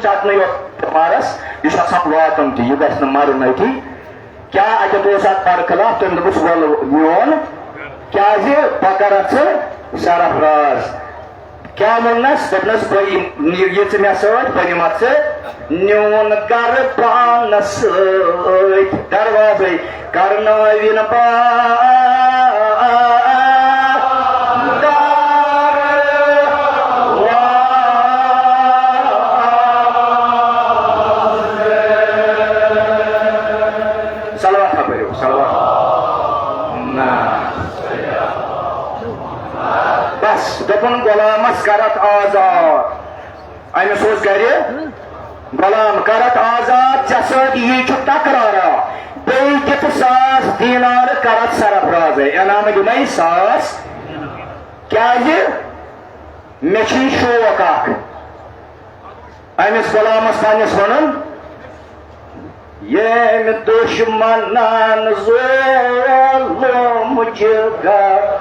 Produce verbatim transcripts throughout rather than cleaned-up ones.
ژٹنہٕ یوت مارس، یہِ چھُ آسان واتُن تہِ، یہِ گژھِ نہٕ مرُن أتی۔ کیٛاہ اَتٮ۪تھ اوس اَتھ برخلاف؟ تٔمۍ دوٚپُس، "وَلہٕ میون، کیٛازِ بہٕ کَرَتھ ژٕ سرفراز؟" کیٛاہ ووٚننَس؟ دوٚپنَس، "بہٕ یِم، یہِ، یہِ ژٕ مےٚ سۭتۍ، بہٕ نِمَتھ ژٕ نیون گرٕ پانس سۭتۍ۔" دروازے کرنٲوِن بار۔ صلوات ہا پٔرِو، صلوات۔ نہ۔ بس، دوٚپُن، غلامس کرتھ آزاد۔ أمِس اوس گرِ غلام، کرتھ آزاد، ژےٚ سۭتۍ یی چھُ تکرارا، بیٚیہِ دِتھ ساس دینار کرتھ سرفرازے، انعام دِمے ساس۔ کیازِ؟ مےٚ چھُ یہِ شوق اکھ۔ أمِس غلامس پننِس وَنُن، ییٚمۍ دُشمنن ظُلُم چھِ گ-،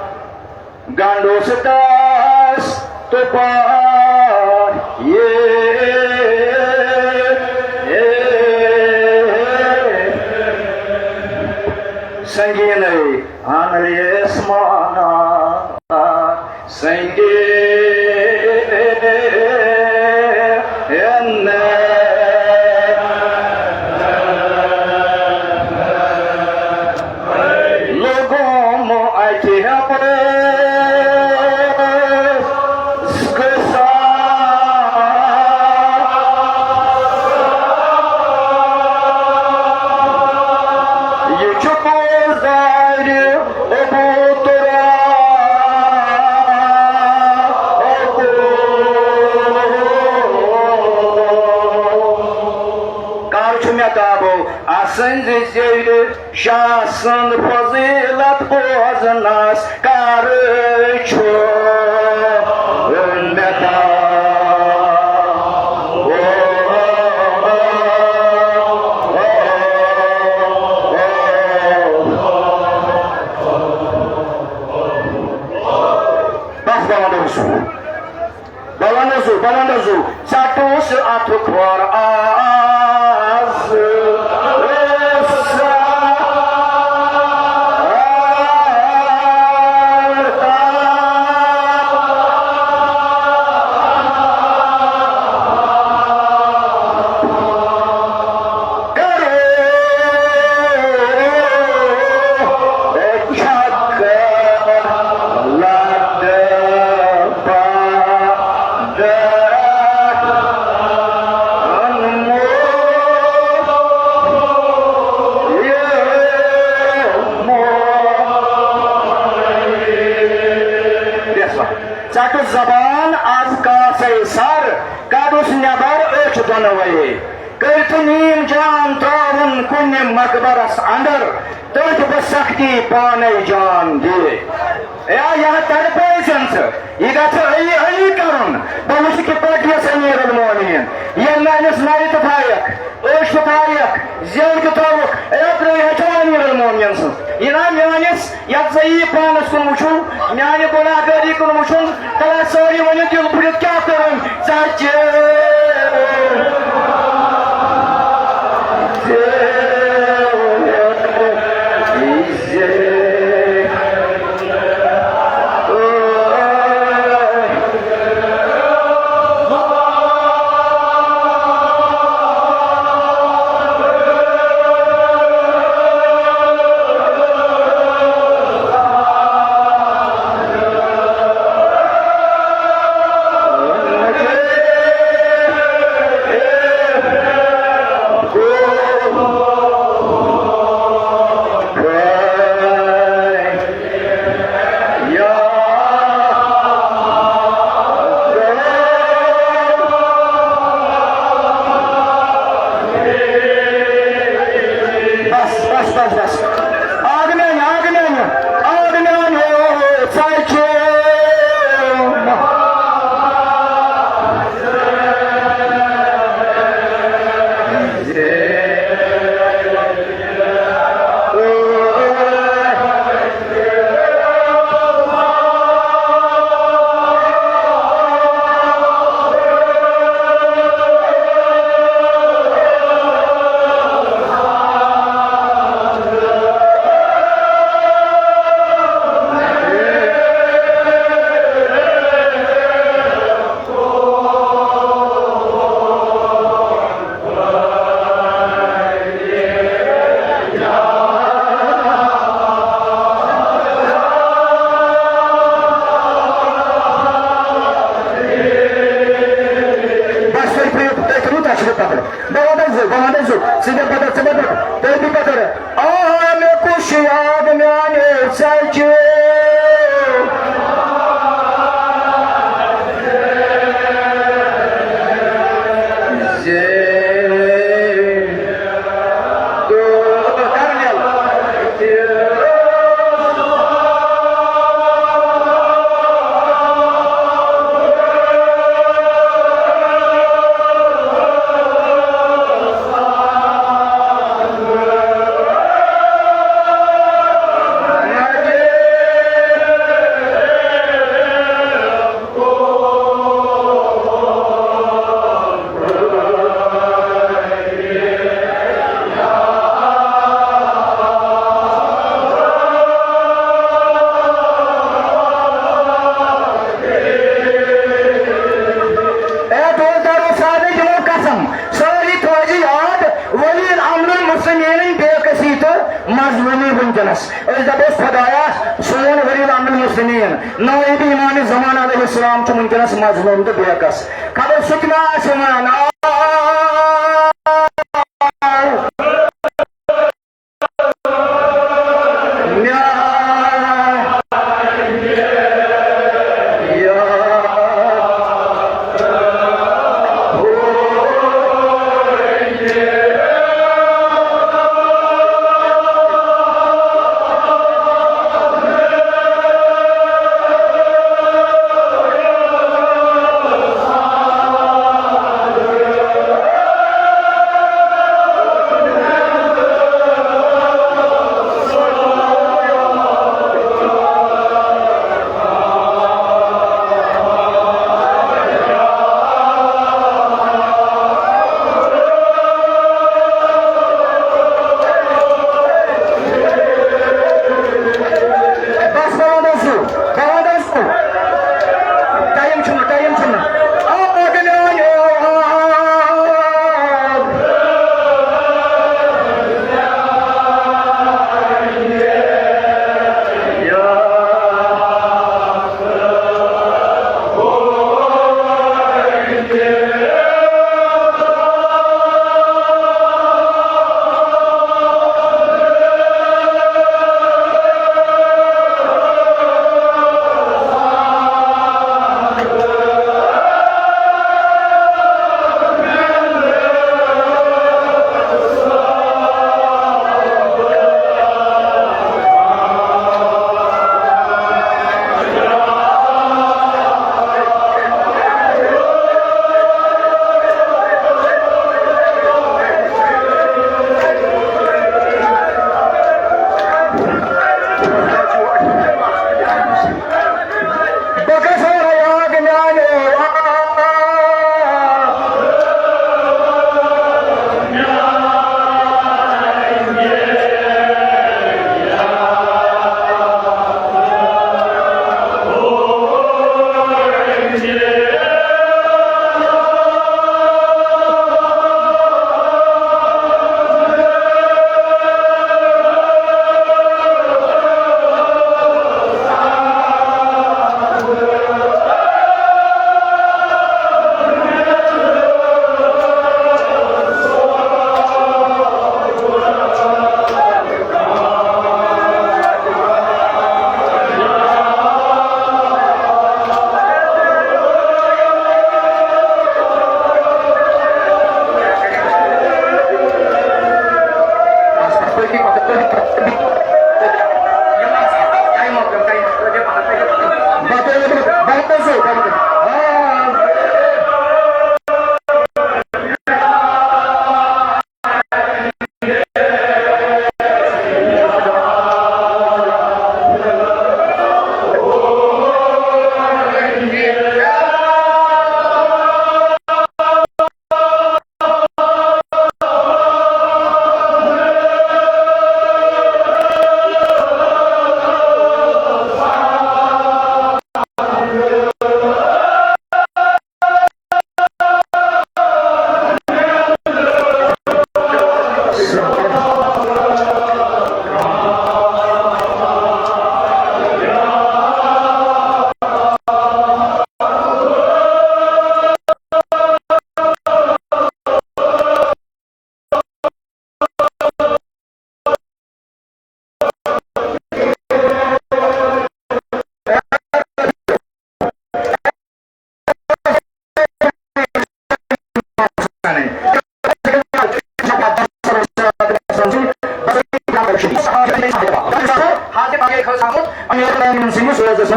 گنڈوس دس تُپار۔ یے سنگیٖنٕے انریس مانا۔ سنگین لوگوں اتہِ پرٛیس گژھان۔ یہِ چھُ پوٚز دارِ ابو ترا۔ کر چھُ مےٚ قابو اسٕنزِ زیوِ شاہ سٕنز فضیلت بوزنس؟ کر چھُ مےٚ قابو؟ بس بلند اوسُو، بلند اوسُو، بلند اوسُو، ژٹوس اتھُک کھۄر آز۔ ژٹُس زبان از کاسے سر، کڑُس نٮ۪بر أچھ دۄنوَے۔ کٔرِتھ نیٖم جان ترٛاوُن کُنہِ مقبرس اندر، تٔتھۍ بہٕ سختی پانے جان دِ۔ اے یا تڑپٲوزٮ۪ن ژٕ، یہِ گژھِ أیی أیی کرُن۔ بہٕ وٕچھِ کِتھ پٲٹھۍ یَس امیر المومنین۔ ییٚلہِ نہٕ أمِس نرِ تہِ تھایَکھ، أچھ تہِ تھایَکھ، زیو تہِ تھٲوُکھ، اے ترٛٲوۍ ہا چھو امیر المومنین سٕنٛز۔ یہِ نا میٲنِس یتھ ضعیف پانس کُن وٕچھو، میانہِ گناہگٲری کُن وٕچھُن، تیٚلہِ آسہِ سٲری ؤنِتھ دِل پھُٹِتھ کیٛاہ کوٚرُن؟ ژےٚ چیٚو، چیٚو، چیٚو۔ ژٕ دِ بدر، ژٕ بدر، تُہۍ دِ بدر۔ آ، مےٚ کُس چھُ یاد میانہِ ژَچہِ؟ زِ اے دوستو، سارے دِمو قسم، سٲری تھٲوزِ یاد، ولی الامر المسلمین بے کسی تہٕ مظلومی وٕنکیٚنس۔ أسۍ دَپوس، خۄدایا، سون ولی الامر المسلمین، نائب امام زمان علیہ السلام چھُ وٕنکیٚنس مظلوم تہٕ بے کس۔ خبر سُہ تہِ ما آسہِ وَنان، آ، مےٚ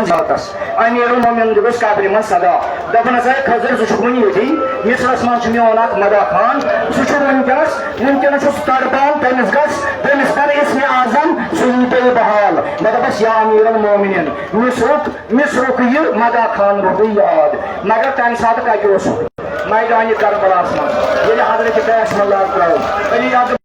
ذاتس۔ امیر المومنین دِژ قبرِ منٛز صدا۔ دوٚپُن ہسا، "ہے خضر، ژٕ چھُکھ وُنہِ ییٚتی؟ مصرس منٛز چھُ میون اکھ مدا خان، سُہ چھُ وُنکیٚنس، وُنکیٚنس چھُ سُہ تڑپان، تٔمِس گژھ، تٔمِس کر اسمِ اعظم، سُہ یی بیٚیہِ بحال۔" مےٚ دوٚپُس، "یا امیر المومنین، مصرُک، مصرُک یہِ مدا خان روٗدُے یاد، مگر تمہِ ساتہٕ کتہِ اوسُکھ؟" میدانِ کربلاہس منٛز ییٚلہِ حضرت قاسم اللہ ترٛٲو، علی عبد